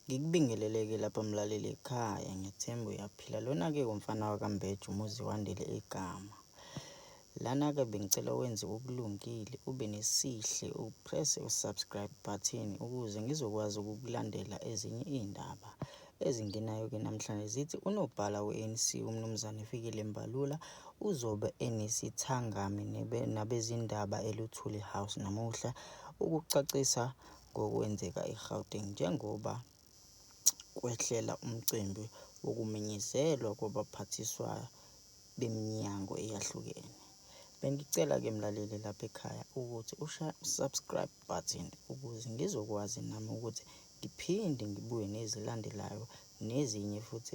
Ngikubingelele-ke lapha mlaleli ekhaya, ngiyathemba uyaphila. Lona-ke umfana wakaMbeje uMuziwandile igama. Lana-ke bengicela wenze okulungile, ube nesihle, upresse u-subscribe button ukuze ngizokwazi ukukulandela ezinye iy'ndaba ezingenayo-ke namhlanje. Zithi unobhala we-ANC uMnumzane Fikile Mbalula uzobe enesithangami nabezindaba eLuthuli House namuhla ukucacisa ngokwenzeka eGauteng njengoba kwehlela umcimbi wokumenyezelwa kwabaphathiswa beminyango eyahlukene. Bengicela-ke mlaleli lapha ekhaya ukuthi ushaye u-subscribe button ukuze ngizokwazi nami ukuthi ngiphinde ngibuye nezilandelayo nezinye futhi.